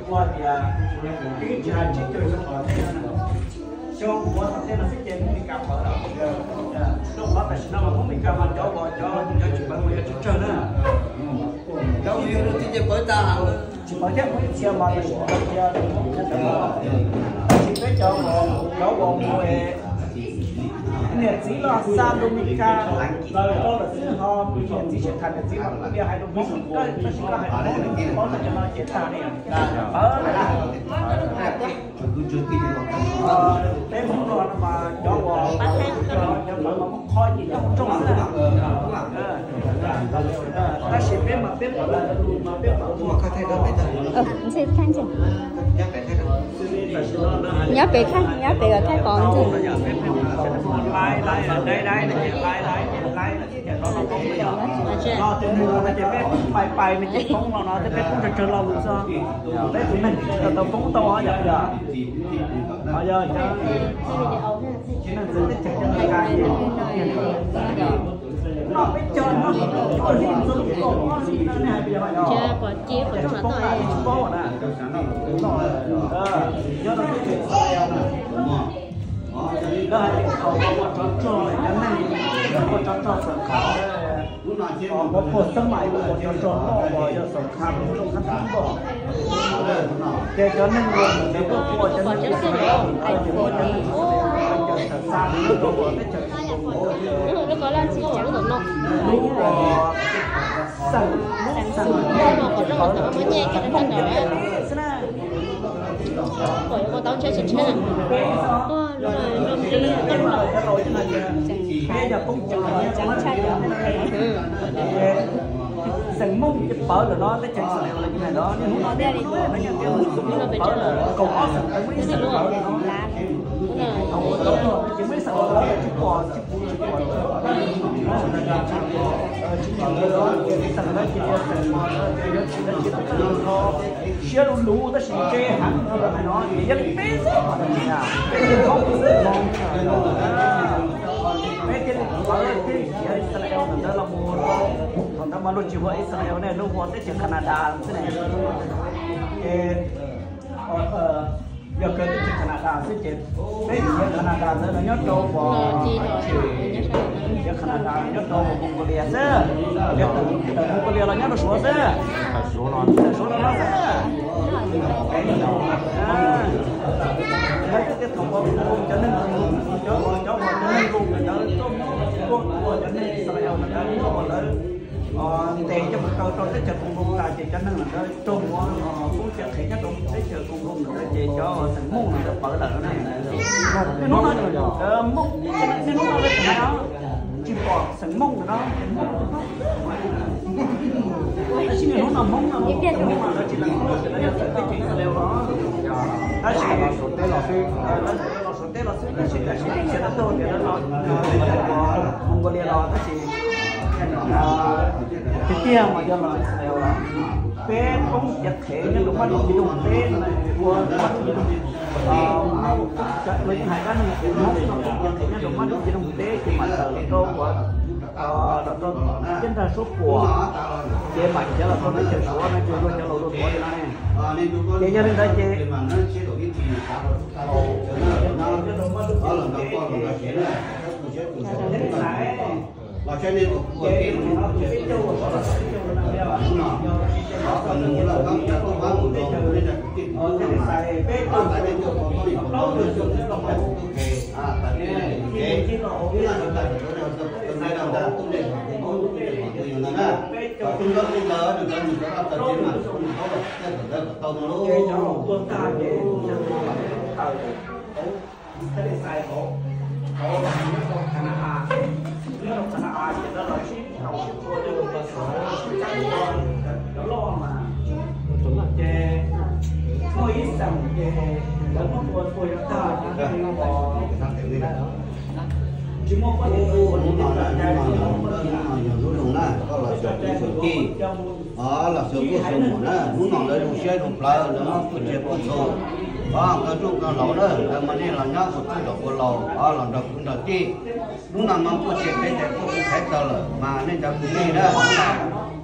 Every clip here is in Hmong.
Ua tias tsis hais tsib caug xyoo tom ntej no, xyoo puav tom ntej no xwb ces Hmoob Mes Kas pawv lawm. Rau qhov tam sim no mas Hmoob Mes Kas mas cov uas cov tsis pawv mas yog tsawg tsawg na. Cov uas yog tsis pawv tas, tsis pawv thiab kuv ib txhia mas tam sim no tias, tab sis peb cov uas, cov uas mus niam txiv los xa rau Mes Kas los rau lawm xwb, ho niam txiv sib tham niam txiv mas kuv tias hais lus Hmoob, tab sis koj hais lus Hmoob tsis paub txog cov no ces tag li. Pawv, peb Hmoob no mas cov uas, cov pawv mas muab qhov yim coj mus rooj xwb. Tab sis peb mas peb pawv lus mas peb pawv. Nyob pem, nyob pem kom thaij pom ntag. Los tus nus no ces peb pais pais no ces poob los no, peb poob tsawg tsawg lo lus xwb. Peb tus neeg tsis tau poob tau yom, yog, yog, yog, tsis neeg txawv teb chaws cov neeg nqa ces no peb cog no, li ntxo lub kaum ob hlis no nej hais tias yog, ces tsis poob na, tsis paub na. Nyob rau teb chaws Israel na, lawv hais tias thaum uas ua tsov rog, cov neeg uas ua tsov rog xeem Khav, uas puag xeeb mas uas ua tsov rog loj uas yog xeem Khav, xeem Khav Tub Npoj, ces cov neeg uas ntawd kuj ua cov neeg Israel, ces ua cov neeg Israel cov xa mus rau teb chaws lub uas xeem, lub xeem Hmoob no ces pawv xeem Hmoob xwb na. Xeem Hmoob ces pawv lawm no teb chaws Israel los yog no, niaj hnub no, niaj hnub no pawv lawm, kaum ob xeem tau muaj ib xeem pawv lawm no. Ces muaj ib xeem pawv tsis pom, tsis pom, tsis pom, tsis pom lawm, ces xeem no ces yog xeem uas yog tsis, tsis tau txawj kho siab lus lus tab sis ntse heev no, ces yog li peb xwb, peb Hmoob xwb, peb thiaj li pawv thiaj li khiav Israel ntawd los mus rau, thaum ntawd mas luag tsis hu ua Israel ne, luag hu ua teb chaws Canada xwb ne. Ces yog kawg teb chaws Canada xwb ces peb khiav Canada ntawd los nyob rau uas, khiav Canada nyob rau uas Mongolia xwb, khiav tawm Mongolia los nyob rau Suav xwb, tawm Suav los no xwb. Lawv twb tias thaum uas cov neeg, cov, cov uas cov neeg Rome ntawd tuaj muab, tuaj ua cov neeg Israel ntawd tuaj ua lawv ntes coj mus kaw rau teb chaws Koos Loos tas ces cov neeg ntawd raug mus poob txoj kev nyob rau teb chaws Koos Loos ntawd ces cov xeem Hmoob ntawd pawv lawm ne. Niaj hnub no, Hmoob, niaj hnub no lawv tseem hais no, tsis pom xeem Hmoob ntawd no, tab sis niaj hnub no Hmoob no, Hmoob no lawv tsis lees txim, lawv yog txawm teb chaws Israel los, tab sis los Suav teb los xwb, tab sis tam sim no tsis tau tias lawv los Mongolia los tab sis tiag tiag mas yog los Israel los. Peb poob cev qhev nyob rau mab lub ci doog teb no, ua mab lub ci doog, los yeej hais dab neeg tias Hmoob no poob cev qhev nyob rau mab lub ci doog teb ces mam tawm los rau uas, los rau Ciab Nrag Suab Puam, ces mam khiav los rau teb chaws Suav no ces luag cov laus luag tuav li no ne. Ces yog li ntawd ces Nyob rau Canada ces lawv los sib ntaus sib tua, cov loj mas, ces muaj ib xeem ces lawv muab tua tua yuav tag ces tsis muaj poj niam, hnub no na, hnub no yog lub zoo na, koj los xyuas kuv xyuas tij, los xyuas kuj xyuas muam na, hnub no lawv zoo siab zoo plawv, lawv muab puj tsiag puj txhu, o, nkawd rooj nkawd laus na, nkawd mas nej los nyob ua txwj los ua laus, o, los nrog kwv nrog tij. Hnub no mas puj tsiag peb tes puj tsiag peb taw lawm mas nej cov kwv tij na, hnub no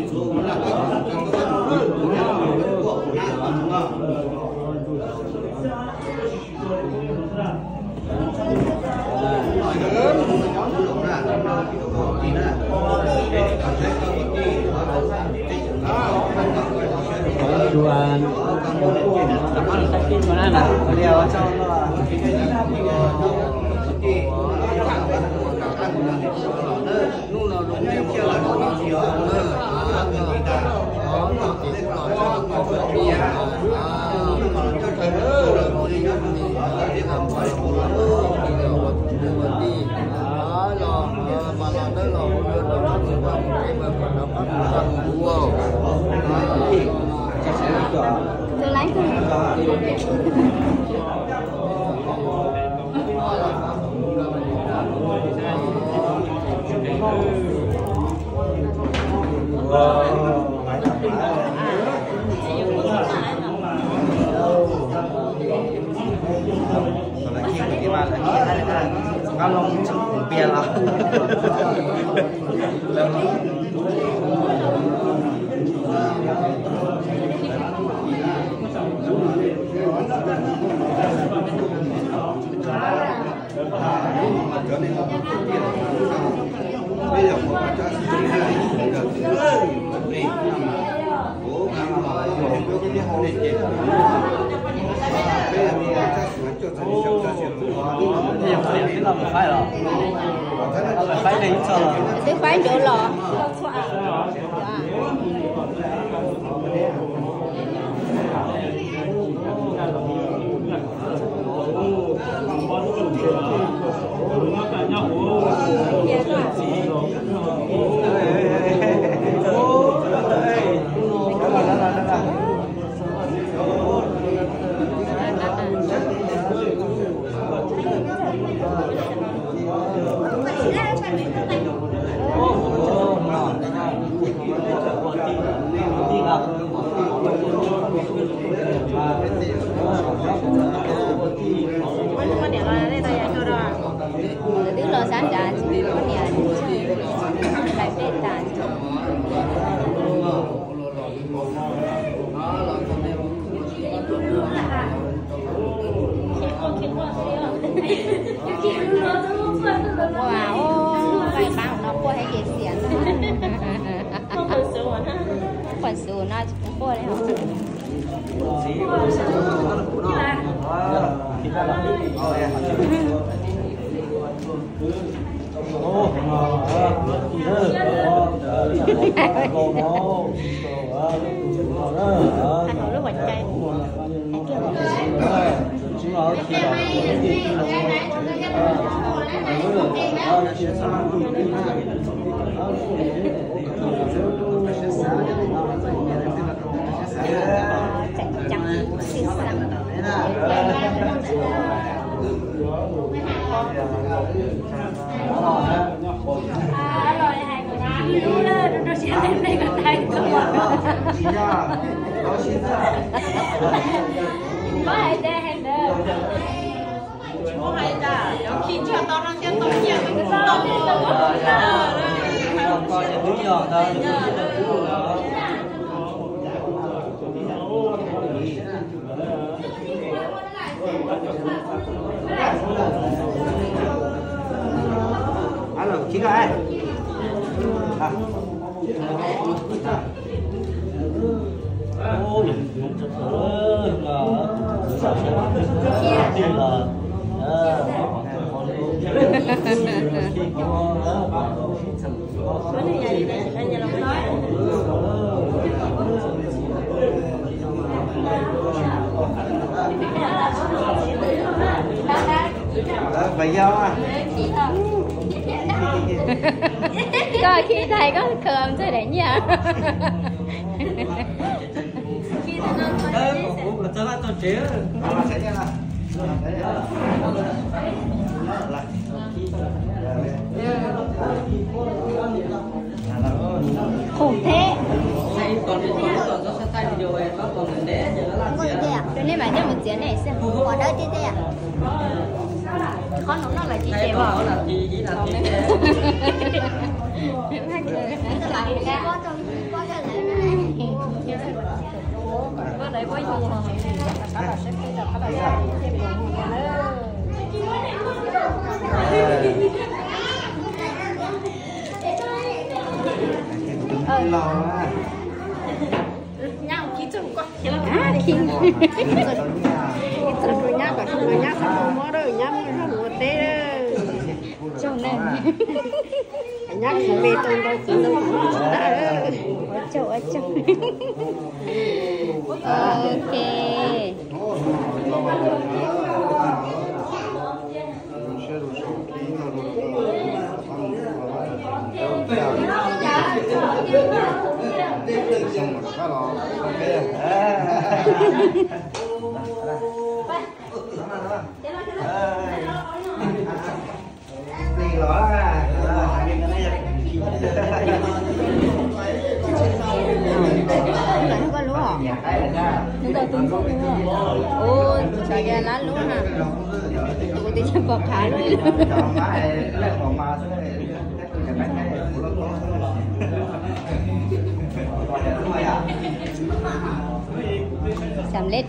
Lawv khij kwv tij mas lawv khij hais tias nqa loo tsoom kuv npias los. Twb faib ncauv los. Twb los sab nrad, peb tas. Ua, ua, nqaij qab no quaj thiab ces xiam. Qhuas xus no tsis pub quaj li os. Lub hua cai. Koj khi tais koj khaws ntxawg daim nyiaj. Qhov thib, nej mam coj mus txiav nej xwb. Qhov no noj lawm tsis ces os. Nyab, khi txog nyab kom nyab muab rau nyab muaj zog ua teb. Tsaug na. Nyab khi me tau ntau txiv ntau txiv tsis tas. Ua tsaug, ua tsaug. Ok. Ua, xyov yog lab lub na. Tus twb tsis pom qab lub. Xam lej.